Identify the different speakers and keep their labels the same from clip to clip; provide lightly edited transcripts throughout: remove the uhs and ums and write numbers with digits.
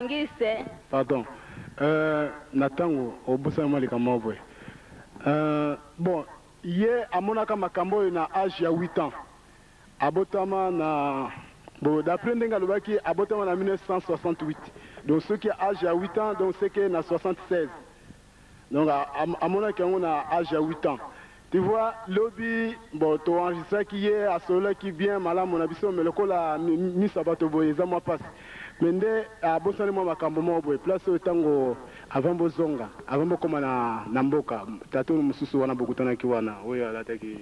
Speaker 1: Ngise.
Speaker 2: Pardon euh, na tango obosani mwa likambo moko boye euh, bon ye amonaka makambo oyo na age ya 8 ans abotama na bon d'après ndenge alobaki abotama na 1968 donc soki age ya 8 ans donc c'est que na 76 Donc amonaki yango na age ya 8 ans. Tu vois, lobi bon to enregistraki ye asololaki bien malamu na biso mais lokola miso ya bato boye eza mwa pasi. Mais nde abosani mwa makambo moko boye place oyo tango avant bozonga avant bokoma na, na mboka tata oyo mosusu wana bokutanaki wana oyo alataki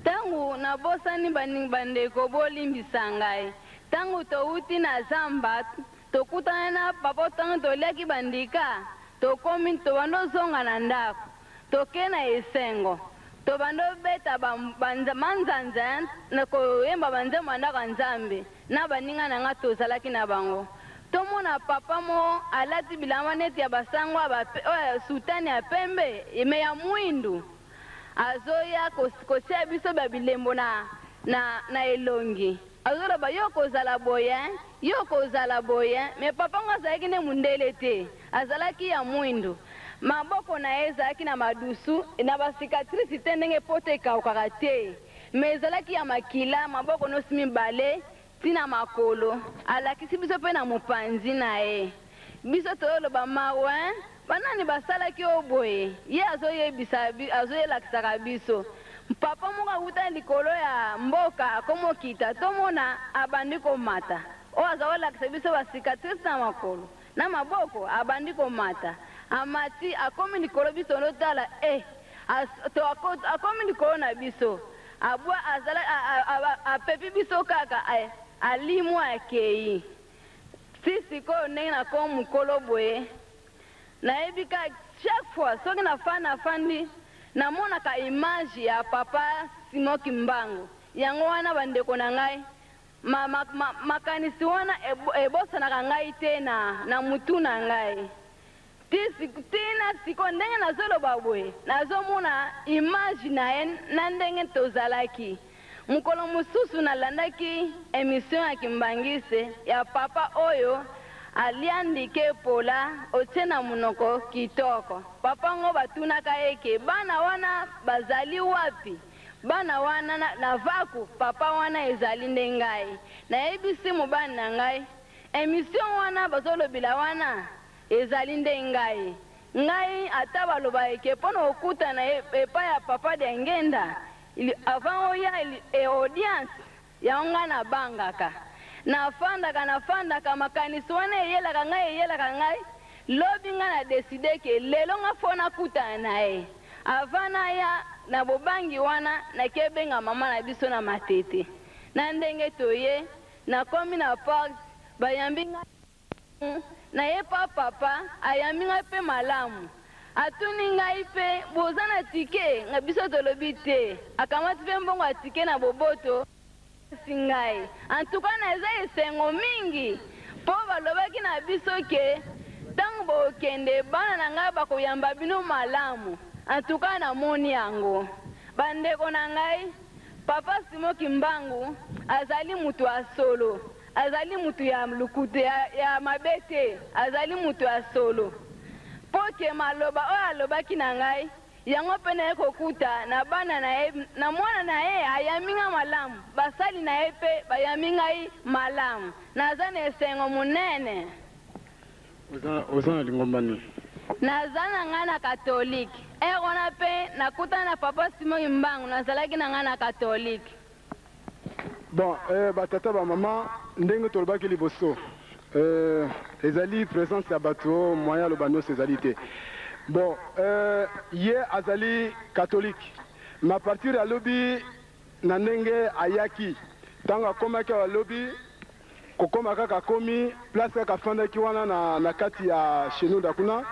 Speaker 1: Tango nabosani bandeko bolimbisa ngai. Tango towuti na zamba tokutana na papa tango toliaki bandika Tokomi tobandi ozonga na ndako toke na esengo tobandi obeta ba manzanza na koyemba ba nzembo ya ndako ya Nzambe na baninga na nga tozalaki na bango tomona papa moko alati bilamba neti ya ba sango oyo ya sutani ya pembe mais ya muindu azoya kotia biso ba bilembo na na elongi. Azoloba yo okozala boye hein, yo okozala boye hein, mais papa ngo azalaki nde mundele te, azalaki ya mwindu, maboko na ye ezalaki na madusu, na ba cicatrice te ndenge pota ekawukaka te, mais ezalaki ya makila, maboko niosi mibale ti na makolo, alakisi biso pe na mupanzi na ye, biso tozoloba mawa hein, Ba nani basalaki yo boye? Ye azoyebisa azoyelakisaka biso. Papa moko awuta likolo ya mboka akomokita tomona abandi komata. Oyo aza kolakisa biso ba cicatrices na makolo na maboko abandi komata. Amati akomi likolo biso tozotala eh to akomi likolo na biso abwa azala apepi biso kaka eh alimwa akeyi. Ti sikoyo ndenge nakomi mukolo boye nayebi kaka chaque fois soki nafandi nafandi namonaka image ya papa Simon Kimbangu yango wana ba ndeko na ngai ma, ma, ma, makanisi wana ebosanaka ngai te na, na mutu na ngai. Ti ti na sikoyo ndenge nazo loba boye nazo mona image na ye na ndenge tozalaki. Mokolo mosusu na landaki emission ya kimbanguiste ya papa oyo alia ndike epola otie na munoko kitoko. Papa ngo batunaka ye ke bana wana bazali wapi? Bana wana na, na vaku papa wana ezali nde ngai. Nayebisi mobali na ngai emission wana bazolobela wana Ezali nde ngai. Ngai ata baloba eke pona okutana epai ya papa Diangenda il avant oya il audience yango ngai nabangaka. Nafandaka nafandaka makanisi wana eyelaka ngai eyelaka ngai lobi ngai na decide ke lelo ngai faut nakutana na ye avant naya na bobangi wana nake benga maman na biso na Matete na ndenge toye nakomi na porte bayambi ngai. Na ye pa papa ayambi ngai pe malamu atuni ngai pe boza na ticket nga biso tolobi te akamati pe mbongo ya ticket na boboto apesi ngai en tout cas naza esengo mingi po balobaki na biso ke tango bokokende bana na ngai bakoyamba bino malamu en tout cas namoni yango ba ndeko na ngai papa Simon Kimbangu azali mutu ya solo. Azali mutu ya lukuta ya, ya mabe te, azali mutu ya solo. Mpo ke maloba oyo alobaki na ngai, yango mpe naye kokuta na bana na ye, na mwana na ye ayambi ngai malamu, basali na ye mpe bayambi ngai malamu. Naza na esengo monene.
Speaker 2: Oza, oza na lingomba nini?
Speaker 1: Naza na ngai na katolike. Heure wana mpe nakutana na papa Simon Kimbangu, nazalaki na ngai na katolike.
Speaker 2: Bon, eh, ba tata ba mama, ndenge tolobaki liboso, eh, ezali presence ya bato moyen aloba nyonso ezali te. Bon, eh, ye azali catholique, mais à partir ya lobi na ndenge ayaki, ntango akomaki awa lobi, kokoma kaka akomi place kaka afandaki wana na, na kati ya Shenouda kuna,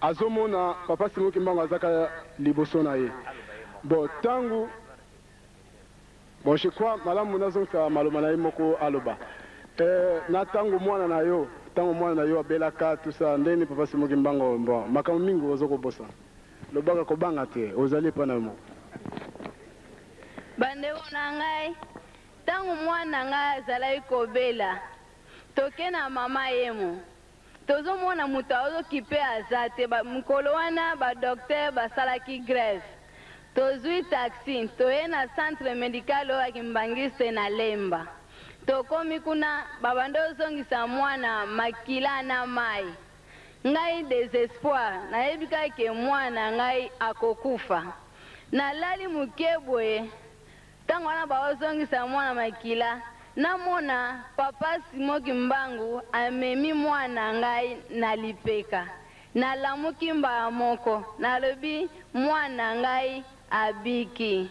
Speaker 2: azomona papa Simon Kimbangu azaka liboso na ye. Bon, ntango Bon je crois malamu nazongisa maloba na ye moko aloba eh, na tango mwana na yo tango mwana na yo abelaka tout ça ndenge nini papa Simon Kimbangu bon makambo mingi ozo kobosana lobaka kobanga te ozali epai na yo moko.
Speaker 1: Bandeko na ngai, tango mwana na ngai azalaki kobela, toke na mama yemo. Tozomona moto azokipe aza te. Mokolo wana ba docteur basalaki grève. Tozwi taxi, toye na centre medical oyo ya Kimbanguiste na Lemba. Tokomi kuna, babandi ozongisa mwana makila na mai. Ngai desespoir, nayebi kaka ke mwana ngai akokufa. Nalali moke boye, ntango wana baozongisa mwana makila, namona papa Simon Kimbangu amemi mwana ngai na lipeka. Nalamuki mbala moko, nalobi mwana ngai abiki.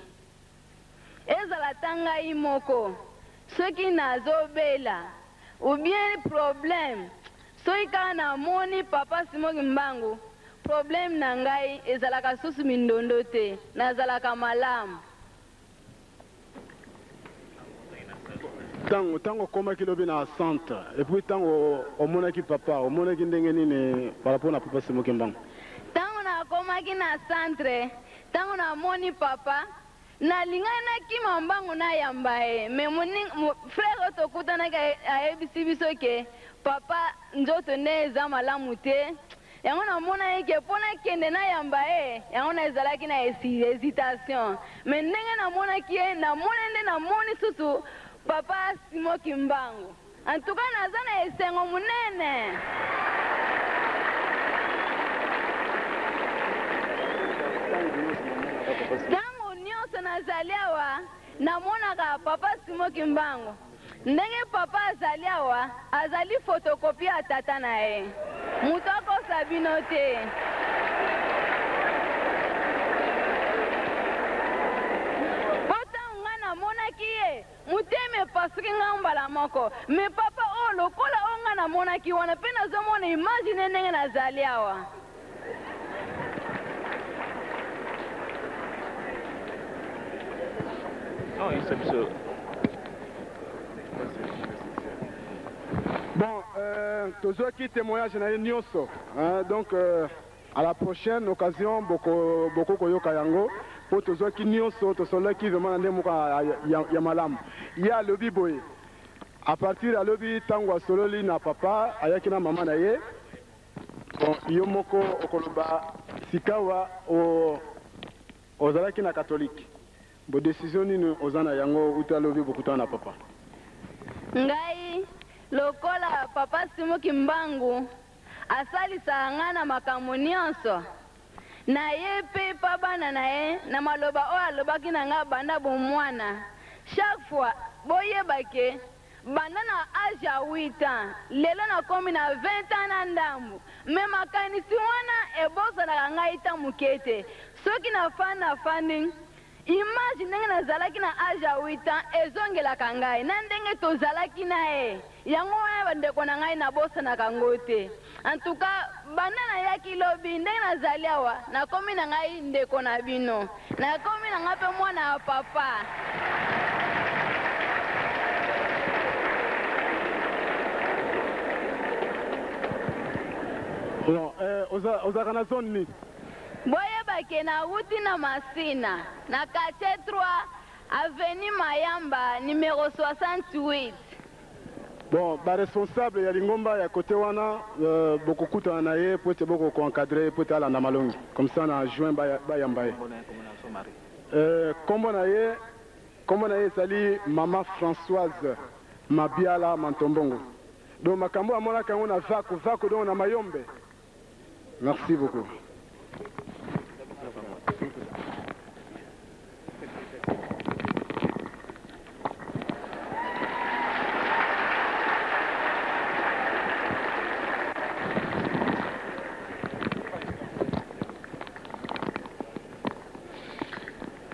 Speaker 1: Ezala ta ngai moko, soki nazobela ou bien problème, soki kaka namoni papa Simon Kimbangu, problème na ngai ezalaka susu mindondo te, nazalaka malamu.
Speaker 2: Ntango okomaki lobi na centre, et puis ntango omonaki papa, omonaki ndenge nini par rapport na papa Simon Kimbangu?
Speaker 1: Ntango nakomaki na centre, ntango namoni papa, nalingaki nakima mbangu nayamba ye, me frère oyo tokutanaki ayebisi biso ke papa nzoto nde eza malamu te. Yango namonaki ke mpo nakende nayamba ye, yango na ezalaki na hésitation. Me ndenge namonaki ye, namoni nde namoni susu papa Simon Kimbangu. En tout cas naza na esengo monene. Ntango nyonso nazali awa, namonaka papa Simon Kimbangu. Ndenge papa azali awa, azali photocopie ya tata na ye. Moto akosa bino te. Po ntango ngai namonaki ye, motema epasuki ngai mbala moko. Me papa oyo lokola oyo ngai namonaki wana, mpe nazomona imagine ndenge nazali awa.
Speaker 2: Bon, tozwaki témoignage na ye nyonso, hein, donc à la prochaine occasion boko boko koyoka yango po tozwaki nyonso, tosololaki vraiment na ndenge moko ya malamu. Ye alobi boye, à partir alobi ntango asololi na papa, ayaki na mama na ye. Bon, yo moko okoloba sikawa ozalaki na catholique, bo décision nini oza na yango uta alobi bokutana na papa?
Speaker 1: Ngai lokola papa Simon Kimbangu asalisaka ngai na makambo nyonso, na ye mpe pa bana na ye, na maloba oyo alobaki na ngai banda bomwana, chaque fois boyeba ke banda na age ya 8 ans, lelo nakomi na 20 ans na ndambu, me makanisi wana ebosanaka ngai ta moke te. Soki nafandi nafandi, image ndenge nazalaki na age ya 8 ans ezongelaka ngai na ndenge tozalaki na ye. Yango wana bandeko na ngai nabosanaka ngo te. En tout cas banda nayaki lobi ndenge nazali awa, nakomi na ngai ndeko na bino, nakomi na ngai mpe mwana ya papa.
Speaker 2: Bon, ozalaka na zone nini?
Speaker 1: Boyeba ke nawuti na Masina, na quartier 3, avenue Mayamba, numéro 68.
Speaker 2: Bon, ba responsable ya lingomba ya côté wana, bokokutana na ye po ete boko encadrer ye po ete alanda malongi. Comme ça na juin bayamba ye. Kombo na ye ezali Mama Françoise Mabiala Mantombongo. Donc makambo amonaka yango na vako vako, donc na Mayombe. Merci beaucoup.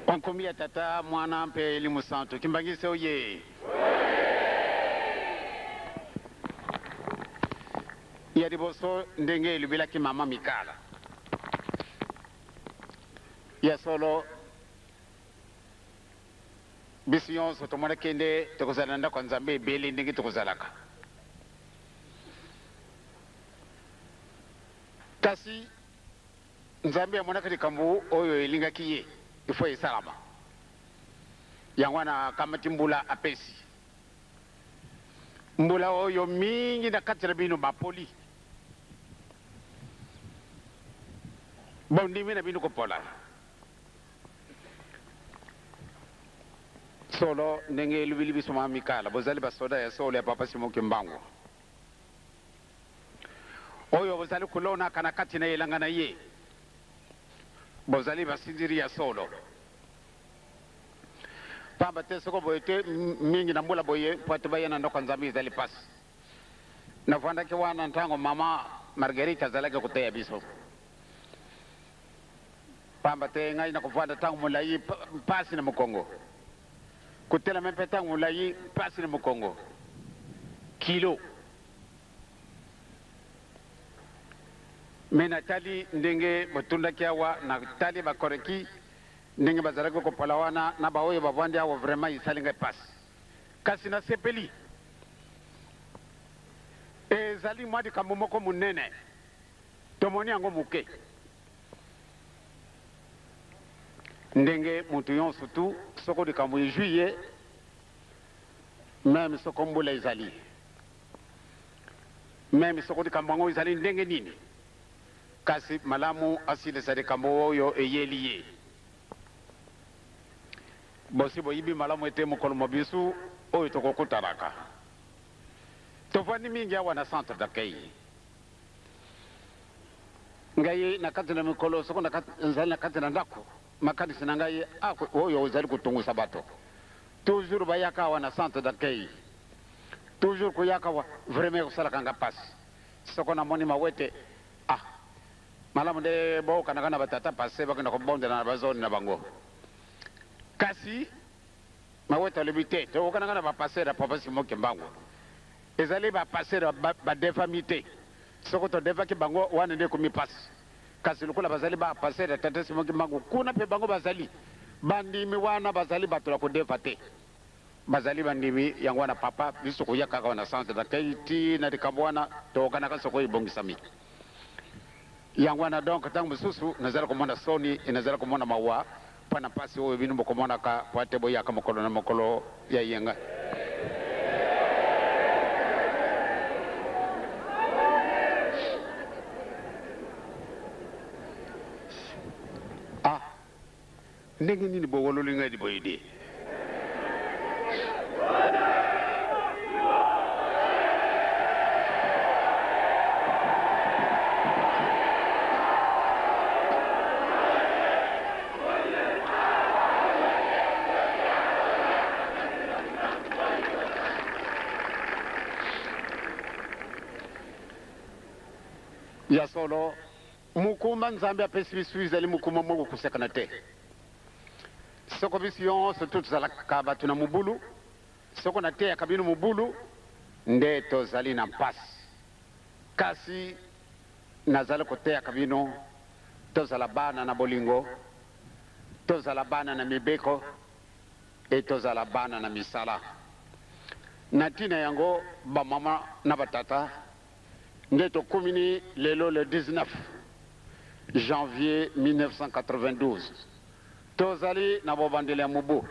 Speaker 3: Onkomi ya tata mwana mpe elimu santu Kimbanguiste oye. Ya liboso ndenge elobelaki mama Mikala, ya solo biso nyonso tomonaki nde tokozala na ndako ya Nzambe ebele ndenge tokozalaka, kasi Nzambe amonaki likambo oyo elingaki ye ifo esalama, yango wana akamati mbula apesi mbula oyo mingi na kati na bino bapoli. Bondimi na bino kopola. Solo ndenge elobili biso mama Mikala, bozali basoda ya solo ya Papa Simon Kimbangu. Oyo bozali kolonaka na kati na elanga na ye. Bozali basinzili ya solo. Pamba te soko boye te mingi na mbula boye mpo ete baya na ndako ya Nzambe ezali pasi. Nafandaki wana ntango mama Marguerite azalaki koteya biso. Pamba te ngai nakofanda ntango molai mpasi na mokongo, kotelema mpe ntango molai mpasi na mokongo, kilo. Me natali ndenge botundaki awa, natali bakoreki ndenge bazalaki kopola wana na baoyo bavandi awa, vraiment esali ngai mpasi, kasi nasepeli. Ezali mwa likambo moko monene, tomoni yango moke. Ndenge moto yonso tu, soko likambo ezwi ye, meme soko mbula ezali, meme soko likambo yango ezali ndenge nini, kasi malamu asilisa likambo oyo eyeli ye. Bosi boyibi malamu ete mokolo mwa bisu oyo tokokutanaka. Tovandi mingi awa na centre d'accueil. Ngai na kati na mikolo soko nazali na kati na ndako, makanisi na ngai oyo ozali kotungusa bato. Toujours bayaka awa na centre d'accueil. Toujours koyaka awa vraiment ekosalaka nga pasi. Soko namoni mawete ah malamu nde boyokanaka na batata passe bakenda kobondela na bazone na bango. Kasi mawete alobi te, toyokanaka na ba pasteur ya Papa Simon Kimbangu. Ezali ba pasteur ba defami te. Soko todefaki bango wana nde ekomi pasi. Kasi lokola bazali ba pasteur ya Tata Simon Kimbangu kuna pe bango bazali bandimi wana bazali bato ya kodefa te. Bazali bandimi yango wana papa biso koya kaka wana centre d'accueil ti na likambo wana toyokanaka soko ebongisami. Yango wana donc ntango mosusu nazali komona soni e nazali komona mawa mpo na mpasi oyo bino bokomonaka mpo ete boyaka mokolo na mokolo ya eyenga. Ah, ndenge nini bowololi ngai boye de? Ya solo, mokumba Nzambe apesi biso ezali mokumba moko kosakana te. Soko biso yonso tu tozalaka bato na mobulu, soko nateyaka bino mobulu, nde tozali na mpasi. Kasi nazali koteyaka bino tozala bana na bolingo, tozala bana na mibeko, e tozala bana na misala. Na ntina yango, bamama na batata, nde tokomi lelo le 19 janvier 1992. Tozali na bobandeli ya mobu,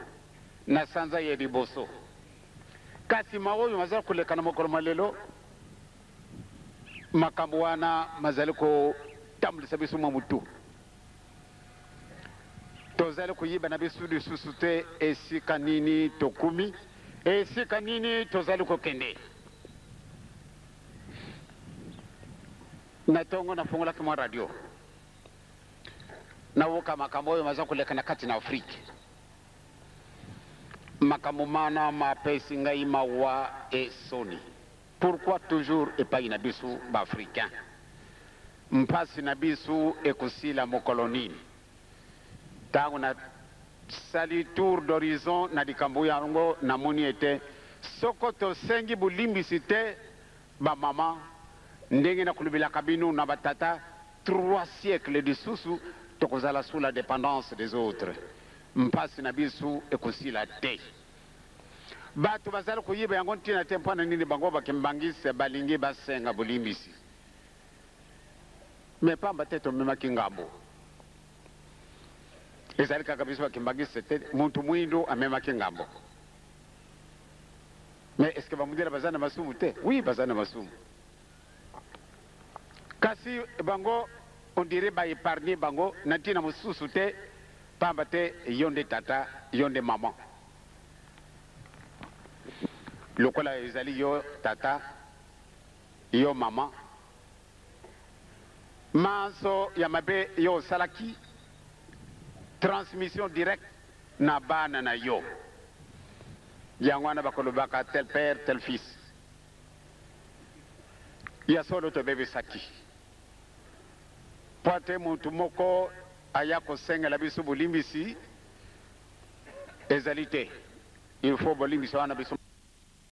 Speaker 3: na sanza ya liboso. Kasi maoyo mazali koleka na mokolo mwa lelo, makambo wana mazali kotambulisa biso mwa motu. Tozali koyiba na biso lisusu te esika nini tokumi, esika nini tozali kokende. Na tongo nafungolaki mwa radio, nayoka makambo oyo maza koleka na kati na Afrike. Makambo mana mapesi ngai mawa e soni. Pourquoi toujours epai na biso ba Africains? Mpasi na biso ekosila mokolo nini? Tango nasali tour d'horizon na likambo yango, namoni ete soko tosengi bolimbisi te ba mama, ndenge nakolobelaka bino na ba tata, trois siècles lisusu tokozala sous la dependance des autres. Mpasi na biso ekosila te. Bato bazali koyiba yango ntina te mpo na nini bango ba kimbanguiste balingi basenga bolimbisi. Mais pamba te tomemaki ngambo. Ezali kaka biso ba kimbanguiste te, mutu muindu amemaki ngambo. Mais est-ce que ba mundele baza na masumu te? Oui, baza na masumu. Kasi bango. On dirait ba epargner bango na ntina mosusu te, pamba te yo nde tata, yo nde maman. Lokola ezali yo tata, yo maman, manso ya mabe yo osalaki, transmission directe na bana na yo. Yango wana bakolobaka tel père, tel fils. Ya solo tobebisaki. Mpo ate mutu moko aya kosengela biso bolimbisi ezali te. Il faut bolimbisi wana biso.